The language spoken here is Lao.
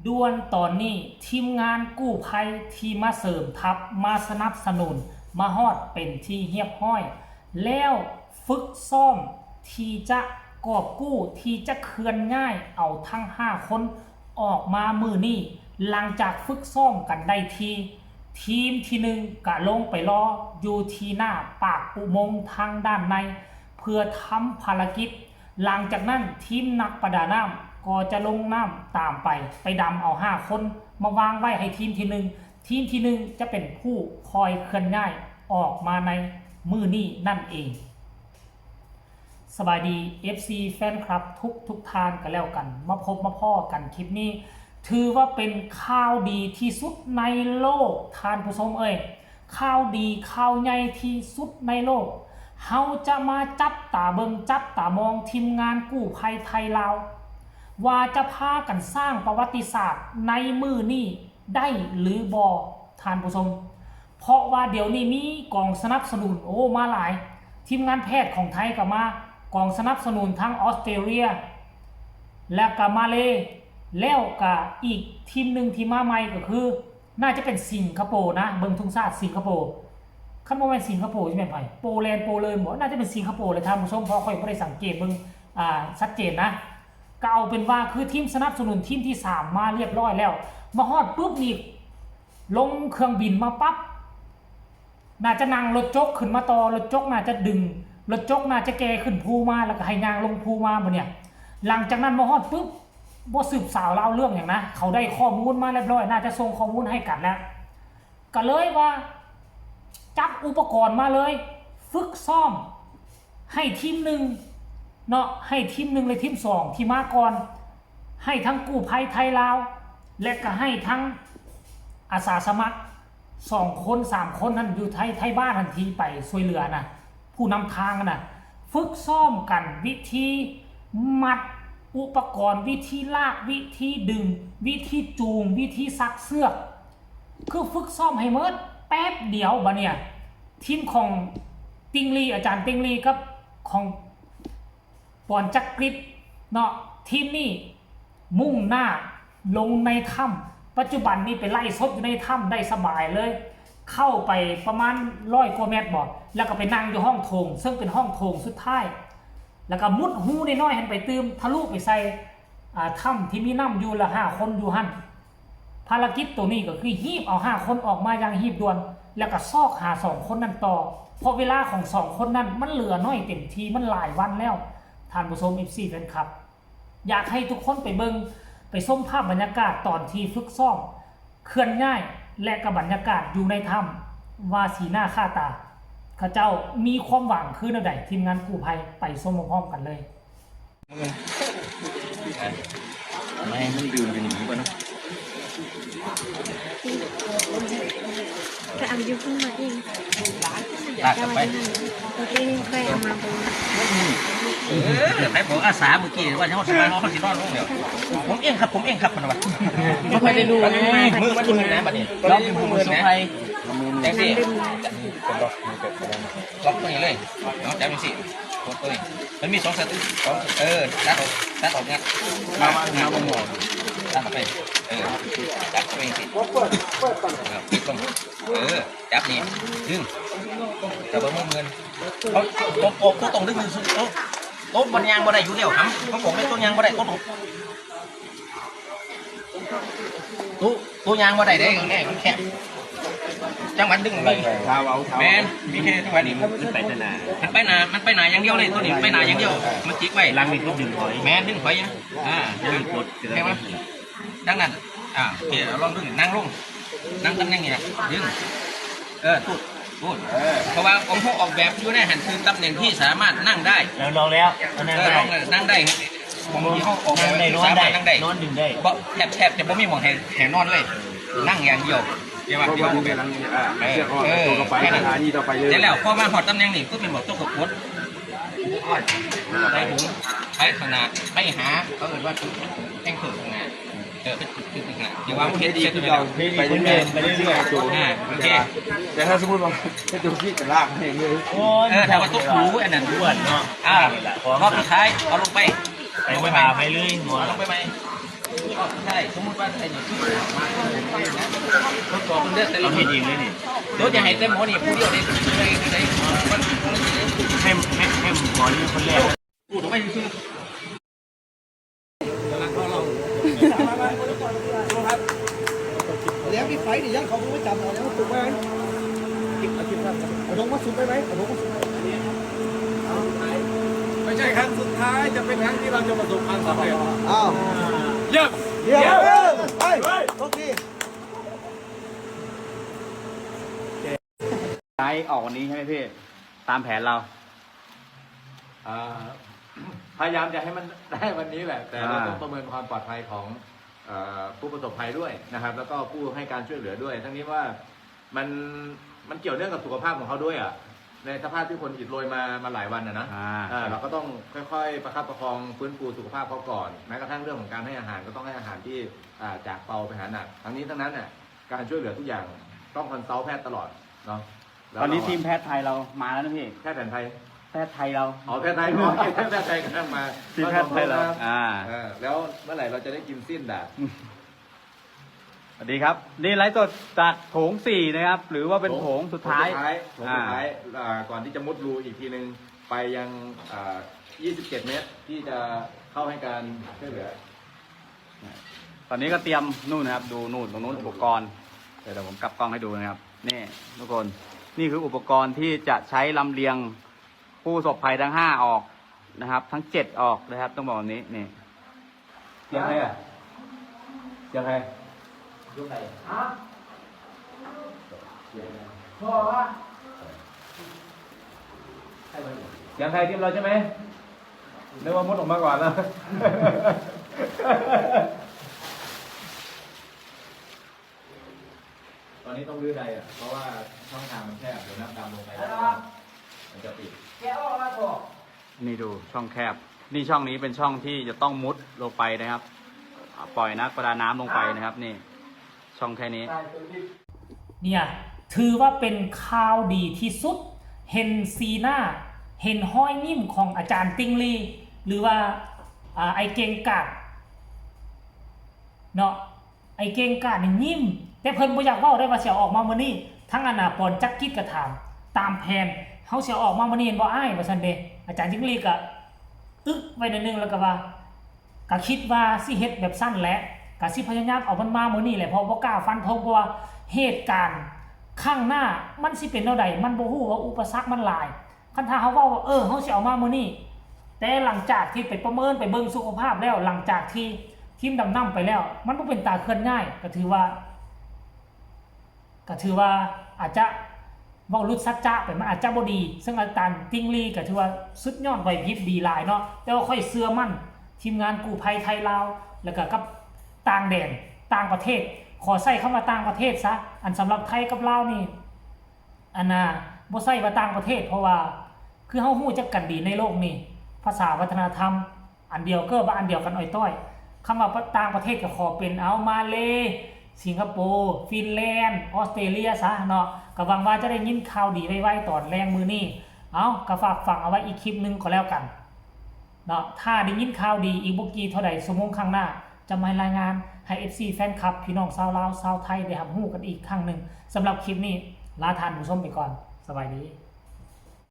ດ່ວນຕອນນີ້ ທີມງານກູ້ໄພທີ່ມາເສີມທັບ ມາສະໜັບສະໜູນ ມາຮອດເປັນທີ່ຮຽບຮ້ອຍແລ້ວ. ຝຶກຊ້ອມທີ່ຈະກອບກູ້ ທີ່ຈະເຄື່ອນຍ້າຍເອົາທັງຫ້າຄົນອອກມາມື້ນີ້. ຫຼັງຈາກຝຶກຊ້ອມກັນໄດ້ທີ່, ທີມທີໜຶ່ງກະລົງໄປລໍຢູ່ທີ່ໜ້າປາກອຸໂມງທາງດ້ານໃນ ເພື່ອທຳພາລະກິດ. ຫຼັງຈາກນັ້ນ ທີມນັກປະດານ້ຳກໍຈະລົງນ້ຳຕາມໄປ, ໄປດຳເອົາຫ້າຄົນມາວາງໄວ້ໃຫ້ທີມທີໜຶ່ງ. ທີມທີໜຶ່ງຈະເປັນຜູ້ຄອຍເຄື່ອນຍ້າຍອອກມາໃນມື້ນີ້ນັ້ນເອງ. ສະບາຍດີ ເອັຟຊີ ແຟນຄລັບທຸກໆທ່ານກໍແລ້ວກັນ, ມາພົບມາພໍ້ກັນຄລິບນີ້ ຖືວ່າເປັນຂ່າວດີທີ່ສຸດໃນໂລກ ທ່ານຜູ້ຊົມເອີຍ. ຂ່າວດີ ຂ່າວໃຫຍ່ທີ່ສຸດໃນໂລກ. ເຮົາຈະມາຈັບຕາເບິ່ງ ຈັບຕາມອງທີມງານກູ້ໄພໄທລາວ ວ່າຈະພາກັນສ້າງປະຫວັດຕິສາດໃນມື້ນີ້ໄດ້ຫຼືບໍ່ ທ່ານຜູ້ຊົມ? ເພາະວ່າດຽວນີ້ມີກອງສະໜັບສະໜູນ ໂອ້ ມາຫຼາຍ, ທີມງານແພດຂອງໄທກໍມາ, ກອງສະໜັບສະໜູນທາງອອສເຕຣເລຍ ແລ້ວກໍມາເລ, ແລ້ວກໍອີກທີມໜຶ່ງທີ່ມາໃໝ່ກໍຄື ໜ້າຈະເປັນສິງກະໂປນະ, ເບິ່ງທຸງຊາດສິງກະໂປ. ຄັນບໍ່ແມ່ນສິງກະໂປຊິແມ່ນໃຜ? ໂປແລນ ໂປເລີນບໍ? ໜ້າຈະເປັນສິງກະໂປແຫຼະທ່ານຜູ້ຊົມ, ເພາະຂ້ອຍບໍ່ໄດ້ສັງເກດເບິ່ງ ອ່າ ຊັດເຈນນະ. ກໍເອົາເປັນວ່າຄືທີມສະໜັບສະໜູນທີມທີສາມມາລຽບຮ້ອຍແລ້ວ, ມາຮອດປຶບນີ້ ລົງເຄື່ອງບິນມາປັບ ໜ້າຈະນັ່ງລົດຈົກຂຶ້ນມາຕໍ່, ລົດຈົກໜ້າຈະດຶງ, ລົດຈົກໜ້າຈະແກ່ຂຶ້ນພູມາ ແລ້ວກໍໃຫ້ຍ່າງລົງພູມາ. ບັດເນີ້ຍ ຫຼັງຈາກນັ້ນມາຮອດປຶບ ບໍ່ສືບສາວລາວເລື່ອງຫຍັງນະ, ເຂົາໄດ້ຂໍ້ມູນມາລຽບຮ້ອຍ, ໜ້າຈະສົ່ງຂໍ້ມູນໃຫ້ກັນແລ້ວ. ກໍເລີຍວ່າຈັບອຸປະກອນມາເລີຍ, ຝຶກຊ້ອມໃຫ້ທີມໜຶ່ງເນາະ, ໃຫ້ທີມໜຶ່ງ ແລະ ທີມສອງທີ່ມາກ່ອນ, ໃຫ້ທັງກູ້ໄພໄທລາວ ແລະ ກໍໃຫ້ທັງອາສາສະໝັກ ສອງຄົນ ສາມຄົນຫັ້ນ ຢູ່ໄທ ໄທບ້ານຫັ້ນ ທີ່ໄປຊ່ວຍເຫຼືອນະ, ຜູ້ນຳທາງຫັ້ນນະ, ຝຶກຊ້ອມກັນວິທີມັດອຸປະກອນ, ວິທີລາກ, ວິທີດຶງ, ວິທີຈູງ, ວິທີຊັກເຊືອກ, ຄືຝຶກຊ້ອມໃຫ້ໝົດແປັບດຽວ. ບັດເນີ້ຍ ທີມຂອງຕິງລີ, ອາຈານຕິງລີກັບຂອງ ປອນຈັກກຣິດເນາະ, ທີມນີ້ມຸ່ງໜ້າລົງໃນຖ້ຳ. ປັດຈຸບັນນີ້ໄປໄລຟ໌ສົດຢູ່ໃນຖ້ຳໄດ້ສະບາຍເລີຍ, ເຂົ້າໄປປະມານຮ້ອຍກວ່າແມັດບໍ, ແລ້ວກໍໄປນັ່ງຢູ່ຫ້ອງໂຖງ ເຊິ່ງເປັນຫ້ອງໂຖງສຸດທ້າຍ, ແລ້ວກໍມຸດຮູນ້ອຍໆຫັ້ນໄປຕື່ມ ທະລຸໄປໃສ່ ອ່າ ຖ້ຳທີ່ມີນ້ຳຢູ່ ແລ້ວຫ້າຄົນຢູ່ຫັ້ນ. ພາລະກິດໂຕນີ້ກໍຄືຮີບເອົາຫ້າຄົນອອກມາຢ່າງຮີບດ່ວນ ແລ້ວກໍຊອກຫາສອງຄົນນັ້ນຕໍ່ ເພາະເວລາຂອງສອງຄົນນັ້ນມັນເຫຼືອໜ້ອຍເຕັມທີ່, ມັນຫຼາຍວັນແລ້ວ. ທ່ານຜູ້ຊົມ ເອັຟຊີ ແຟນຄລັບ ຢາກໃຫ້ທຸກຄົນໄປເບິ່ງ ໄປຊົມພາບບັນຍາກາດຕອນທີ່ຝຶກຊ້ອມເຄື່ອນຍ້າຍ ແລະ ກໍບັນຍາກາດຢູ່ໃນຖ້ຳ ວ່າສີໜ້າຄ່າຕາເຂົາເຈົ້າມີຄວາມຫວັງຄືແນວໃດ. ທີມງານກູ້ໄພໄປຊົມພ້ອມໆກັນເລີຍ. ແມ່ນ ມັນດື່ມເປັນຫຍັງວະເນາະ? ໄປເອົາຢູ່ພຸ້ນມາເອງ. ລາກກັບໄປ. ໂອເຄ ໄປເອົາມາເບິ່ງ. ເອີ ໃຜບອກອາສາມື້ກີ້ວ່າເຮົາຊິມາ ເຮົາຊິນອນລົງແລ້ວ. ຜົມເອງຄັບ ຜົມເອງຄັບ ເພິ່ນວ່າ. ບໍ່ຄ່ອຍໄດ້ຮູ້. ມື້ວັນທີໜຶ່ງນະ ບັດນີ້ ລອງເປັນຜູ້ເຊີໄພ. ຈັ່ງຊີ້ ລັອກຕົວນີ້ເລີຍ. ເອົາ ຈັບຈັ່ງຊີ້ ກົດຕົວນີ້. ມັນມີສອງສະ ສອງ ເອີ ຕັດອອກ ຕັດອອກ ງັດ ມາ ມາ ມາ ມາ ຕັດອອກໄປ. ເອີ ຈັບເຂົ້າໄປຈັ່ງຊີ້ ເອີ ປິດລົງ. ເອີ ຈັບນີ້ ດຶງ ຈັບເບິ່ງມືເງິນ. ເອົາ ຕົວ ຕົວ ຕົວຕ້ອງດຶງທີ່ສຸດ. ໂຕ ໂຕມັນຍ່າງບໍ່ໄດ້ຢູ່ແລ້ວ ຫຳ ເຂົາບອກເລີຍ ໂຕຍ່າງບໍ່ໄດ້ ໂຕ ໂຕ ໂຕຍ່າງບໍ່ໄດ້ເດ້ ແຄບ ຈັງຫວະດຶງນີ້. ເອົາ ເອົາ ເອົາ ແມ່ນ ມີແຄ່ຈັງຫວະນີ້ ມັນໄປແຕ່ໜ້າ ມັນໄປໜ້າ ມັນໄປໜ້າຢ່າງດຽວເລີຍ. ໂຕນີ້ໄປໜ້າຢ່າງດຽວ ມັນຈິກໄວ້. ຫຼັງນີ້ຄືດຶງຖອຍ. ແມ່ນ ດຶງຖອຍ. ອ່າ ຍັງກົດ ແຄ່ວ່າ ດັ່ງນັ້ນ ອ່າ ໂອເຄ ເອົາລອງດຶງ ນັ່ງລົງ ນັ່ງຕຳແໜ່ງນີ້ລະ ດຶງ ເອີ ຕູດ ເອີ ເພາະວ່າຂອງເຮົາອອກແບບຢູ່ໃນຫັ້ນ ຄືຕຳແໜ່ງທີ່ສາມາດນັ່ງໄດ້. ແລ້ວລອງແລ້ວ ເອີ ນັ່ງໄດ້ ນັ່ງໄດ້ ຂອງທີ່ເຮົາອອກແບບ ນັ່ງໄດ້ ນອນໄດ້ ສາມາດນັ່ງໄດ້ ນອນດຶງໄດ້ ບໍ່ ແທບ ແທບຈະບໍ່ມີໝ່ອງໃຫ້ ໃຫ້ນອນເລີຍ ນັ່ງຢ່າງດຽວ. ແຕ່ວ່າ ເອີ ເອີ ແຄ່ນັ້ນ ແລ້ວພໍມາຮອດຕຳແໜ່ງນີ້ ປຶບ ແມ່ນບໍ່ ຕົວກໍກົດ ໄປຫາ ໄປຫາ ເຂົາເອີ້ນວ່າຈຸດແອັງເກີ້ຂ້າງໜ້າ. ເອີ ເປັນຈຸດ ຈຸດ ຈຸດ ຈຸດ ເອີ ເຮັດ ເຮັດ ເຮັດ ເຮັດ ເຮັດ ໄປເລື້ອຍໆ ໄປເລື້ອຍໆ ໂຕ ອ່າ ໂອເຄ. ແຕ່ຖ້າສົມມຸດວ່າເຮັດໂຕຊີ້ກໍລາກແຮງເລີຍ. ໂອ້ຍ ເອີ ຖ້າວ່າຕົກຫູອັນນັ້ນ ອ້ວນເນາະ. ອ່າ ຮອບສຸດທ້າຍ ເອົາລົງໄປ ໄປ ໄປ ໄປເລີຍ ເອົາລົງໄປໃໝ່. ໃຊ່ ສົມມຸດວ່າໃສ່ນີ້ ທົດສອບເບິ່ງເດີ ແຕ່ລະຄົນ ເອົາເຮັດເອງເລີຍນີ້ ໂດຍຈະໃຫ້ແຕ່ໝໍນີ້ຜູ້ດຽວເດ້ ໃຫ້ ໃຫ້ ໃຫ້ໝໍນີ້ເປັນຄົນແລກ ປູດອອກໄປຊື່ໆ ກຳລັງເຂົ້າລອບ ແລ້ວມີໄຟນີ້ຍັງເຂົາບໍ່ຈັບ ເອົາແລ້ວ ເອົາລົງມາສຸດໄດ້ໄໝ? ເອົາລົງມາສຸດໄດ້ໄໝ? ໄມ່ໃຊ່ຄັ້ງສຸດທ້າຍ ຈະເປັນຄັ້ງທີ່ເຮົາຈະປະສົບຄວາມສຳເລັດ ອ້າວ ຢ້ຽມ ຢ້ຽມ ໄປ ໂຊກດີ. ໄດ້ອອກວັນນີ້ໃຊ່ໄໝພີ່? ຕາມແຜນເຮົາ ອ່າ ພະຍາຍາມຈະໃຫ້ມັນໄດ້ວັນນີ້ແຫຼະ ແຕ່ເຮົາ ອ່າ ຕ້ອງປະເມີນຄວາມປອດໄພຂອງ ເອີ ຜູ້ປະສົບໄພດ້ວຍນະຄັບ ແລ້ວກໍຜູ້ໃຫ້ການຊ່ວຍເຫຼືອດ້ວຍ ທັງນີ້ວ່າມັນ ມັນກ່ຽວເນື່ອງກັບສຸຂະພາບຂອງເຮົາດ້ວຍອະ ໃນສະພາບທີ່ຝົນອິດໂລຍມາ ມາຫຼາຍວັນນະນະ ອ່າ ເອີ ເຮົາກໍຕ້ອງຄ່ອຍໆປະຄັບປະຄອງຟື້ນຟູສຸຂະພາບເຂົາກ່ອນ ແມ້ກະທັ່ງເລື່ອງຂອງການໃຫ້ອາຫານ ກໍຕ້ອງໃຫ້ອາຫານທີ່ ອ່າ ຈາກເບົາໄປຫາໜັກ ທັງນີ້ທັງນັ້ນນະ ການຊ່ວຍເຫຼືອທຸກຢ່າງຕ້ອງຄອນຊັລແພດຕະຫຼອດເນາະ. ຕອນນີ້ທີມແພດໄທເຮົາມາແລ້ວນະພີ່ ແພດແຜນໄທ ແພດໄທເຮົາ ອໍ ແພດໄທ ໂອເຄ ແພດໄທກຳລັງມາ ທີມແພດໄທເຮົາ ອ່າ ເອີ ແລ້ວເມື່ອໃດເຮົາຈະໄດ້ກິນຊີ້ນດາ? ສະຫວັດດີຄັບ ນີ້ໄລຟ໌ສົດຈາກໂຖງສີ່ນະຄັບ ຫຼືວ່າເປັນໂຖງສຸດທ້າຍ ໂຖງສຸດທ້າຍ ອ່າ ອ່າ ກ່ອນທີ່ຈະມຸດຮູອີກທີໜຶ່ງ ໄປຍັງ ອ່າ ຍີ່ສິບເຈັດແມັດ ທີ່ຈະເຂົ້າໃຫ້ການຊ່ວຍເຫຼືອ. ຕອນນີ້ກໍຕຽມ ນູ້ນນະຄັບ ດູນູ້ນ ຕົງນູ້ນອຸປະກອນ ດຽວ ດຽວຜົມກັບກ້ອງໃຫ້ດູນະຄັບ ນີ້ທຸກຄົນ ນີ້ຄືອຸປະກອນທີ່ຈະໃຊ້ລຳລຽງຜູ້ປະສົບໄພທັງຫ້າອອກນະຄັບ ທັງເຈັດອອກນະຄັບ ຕ້ອງບອກແບບນີ້ ນີ້ ສຽງໃຜອະ? ສຽງໃຜ? ສຽງໃຜ? ຕຽມແລ້ວໃຊ່ໄໝ? ນຶກວ່າມຸດອອກມາກ່ອນແລ້ວ ຕອນນີ້ຕ້ອງຮື້ໄດອະ ເພາະວ່າຊ່ອງທາງມັນແຄບ ດຽວນ້ຳດຳລົງໄປແລ້ວມັນຈະປິດ ແກະອອກແລ້ວບໍ່? ນີ້ດູຊ່ອງແຄບ ນີ້ ຊ່ອງນີ້ເປັນຊ່ອງທີ່ຈະຕ້ອງມຸດລົງໄປນະຄັບ ປ່ອຍນັກປະດານ້ຳລົງໄປນະຄັບ ນີ້ ຊ່ອງແຄ່ນີ້ ເນຍ ຖືວ່າເປັນຂ່າວດີທີ່ສຸດ ເຫັນສີໜ້າ ເຫັນຮອຍຍິ້ມຂອງອາຈານຕິ່ງລີ ຫຼືວ່າ ອ່າ ໄອ້ເກັ່ງກາດເນາະ ໄອ້ເກັ່ງກາດນີ້ຍິ້ມ ແຕ່ເພິ່ນບໍ່ຢາກເວົ້າໄດ້ວ່າຊິເອົາອອກມາມື້ນີ້ ທັງອັນນ່າ ປອນຈັກກິດກໍຖາມ ຕາມແຜນເຮົາຊິເອົາອອກມາມື້ນີ້ແມ່ນບໍ່ອ້າຍ ວ່າຊັ້ນເດ ອາຈານຈິງຫຼີກະອຶກໄວ້ໜ້ອຍໜຶ່ງ ແລ້ວກໍວ່າ ກະຄິດວ່າຊິເຮັດແບບຊັ້ນແຫຼະ ກະຊິພະຍາຍາມເອົາມັນມາມື້ນີ້ແຫຼະ ເພາະບໍ່ກ້າຟັນທົງ ເພາະວ່າເຫດການຂ້າງໜ້າມັນຊິເປັນແນວໃດ ມັນບໍ່ຮູ້ວ່າອຸປະສັກມັນຫຼາຍ ຄັນຖ້າເຮົາເວົ້າວ່າ ເອີ ເຮົາຊິເອົາມາມື້ນີ້ ແຕ່ຫຼັງຈາກທີ່ໄປປະເມີນ ໄປເບິ່ງສຸຂະພາບແລ້ວ ຫຼັງຈາກທີ່ທີມດຳນ້ຳໄປແລ້ວ ມັນບໍ່ເປັນຕາເຄື່ອນຍ້າຍ ກະຖືວ່າ ກະຖືວ່າອາດຈະເວົ້າຫຼຸດສັດຈະໄປ ມັນອາດຈະບໍ່ດີ ເຊິ່ງອາຈານຕິ່ງລີກະຖືວ່າສຸດຍອດໄຫວພິບດີຫຼາຍເນາະ ແຕ່ວ່າຂ້ອຍເຊື່ອໝັ້ນທີມງານກູ້ໄພໄທລາວ ແລ້ວກະກັບຕ່າງແດນ ຕ່າງປະເທດ ຂໍໃຊ້ຄຳວ່າຕ່າງປະເທດຊະ ອັນສຳລັບໄທກັບລາວນີ້ ອັນນ່າ ບໍ່ໃຊ້ວ່າຕ່າງປະເທດ ເພາະວ່າຄືເຮົາຮູ້ຈັກກັນດີໃນໂລກນີ້ ພາສາ ວັດທະນະທຳ ອັນດຽວ ເກີບວ່າອັນດຽວກັນອ້ອຍຕ້ອຍ ຄຳວ່າປະ ຕ່າງປະເທດກໍຂໍເປັນ ເອົາ ມາເລ ສິງກະໂປ ຟິນແລນ ອອສເຕຣເລຍຊະເນາະ ກໍຫວັງວ່າຈະໄດ້ຍິນຂ່າວດີໄວໆຕອນແລງມື້ນີ້ ເອົາ ກໍຝາກຝັງເອົາໄວ້ອີກຄລິບໜຶ່ງກໍແລ້ວກັນເນາະ ຖ້າໄດ້ຍິນຂ່າວດີອີກບໍ່ກີ່ເທົ່າໃດຊົ່ວໂມງຂ້າງໜ້າ ຈະມາລາຍງານໃຫ້ເອັຟຊີ ແຟນຄລັບ ພີ່ນ້ອງຊາວລາວ ຊາວໄທ ໄດ້ຮັບຮູ້ກັນອີກຄັ້ງໜຶ່ງ ສຳລັບຄລິບນີ້ ລາທ່ານຜູ້ຊົມໄປກ່ອນ ສະບາຍດີ.